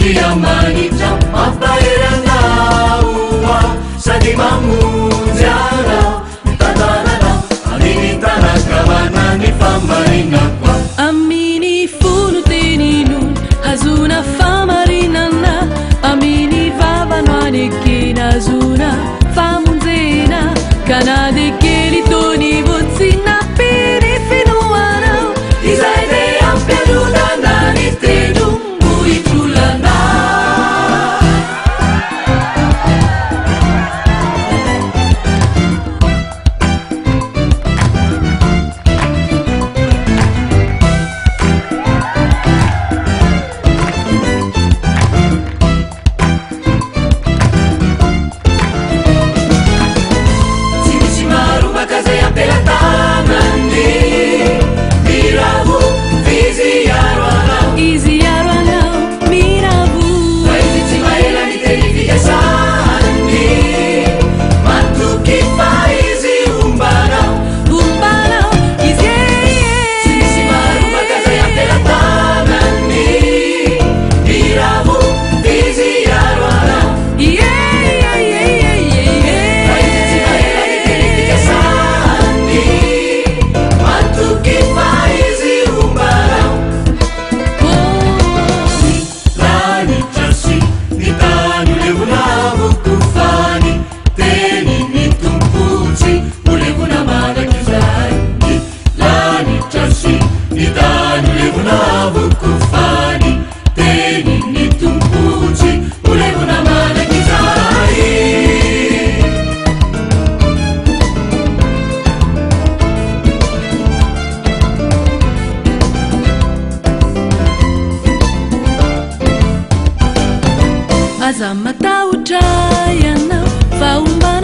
Andriamanitra mampahery anao aho sady mamonjy anao, mitantana anao amin'ny tanan-kavanan'ny fahamarinako aho. Amin'ny fo no tenino hahazoana fahamarinana, amin'ny vava no anekena hahazoana famonjena, ka na dia kely toy ny vao tsy nampy ny finoanao, izay dia ampialonana ny tendrombohitr'olana. Tsy misy marombaka izay am-pelatanany. Miravo, f'izy hiaro anao. Izy hiaro anao, miravo. Fa izy tsy mahela ny teny fikasany. Matoky fa izy homba anao. Homba anao, izy e, Tsy misy marombaka izay am-pelatanany. Miravo, f'izy hiaro anao. Ie, ie, ie, ie, ie, Fa izy tsy mahela ny teny fikasany. Matoky fa izy homba anao. Oh. Ny lanitra sy ny tany ho levona avokoa fa ny tenin'ny Tompo tsy ho levona mandrakizay. Ny lanitra sy ny tany ho levona avokoa fa ny tenin'ny Tompo tsy ho levona mandrakizay. Aza matahotra ianao fa homba